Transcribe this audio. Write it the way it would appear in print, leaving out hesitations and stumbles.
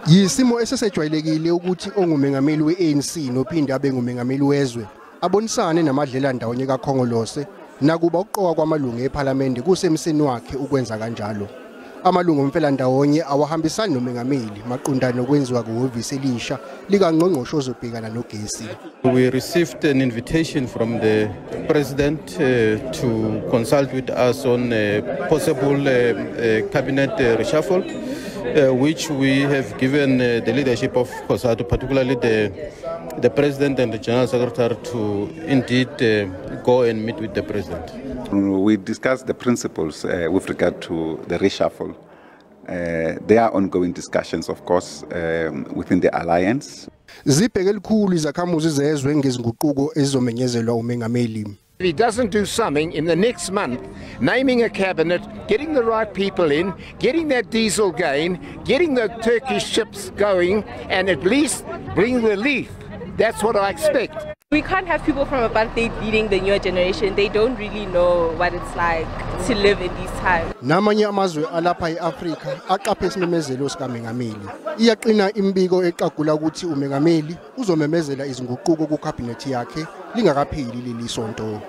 Yisimo esesejwayelekile ukuthi ongumengameli we-ANC nophinde abe ngumengameli wezwe abonisane namadlelandawonye kaKhongolose, nakuba ukuqokwa kwamalungu ePhalamende kusemseni wakhe ukwenza kanjalo. Amalungu omfelandawonye awahambisani nomengameli maqondana nokwenziwa kwehhovisi elisha likangqongqoshe ozobhekana nogesi. We received an invitation from the president to consult with us on a possible cabinet reshuffle, which we have given the leadership of COSATU, particularly the president and the general secretary, to indeed go and meet with the president. We discussed the principles with regard to the reshuffle. There are ongoing discussions, of course, within the alliance. Zibheke elikhulu izakhamuzi zezwe ngezinguquko ezizomenyezelwa umengameli. If he doesn't do something in the next month, naming a cabinet, getting the right people in, getting that diesel gain, getting the Turkish ships going, and at least bring relief. That's what I expect. We can't have people from apartheid leading the newer generation. They don't really know what it's like to live in these times. Namanye amazwe alapha e-Afrika aqaphe isimemezelo sikamengameli. Iyaqina imibiko eqagula ukuthi umengameli uzomemezela izinguquko kukhabhinethi yakhe lingakapheli leli sonto.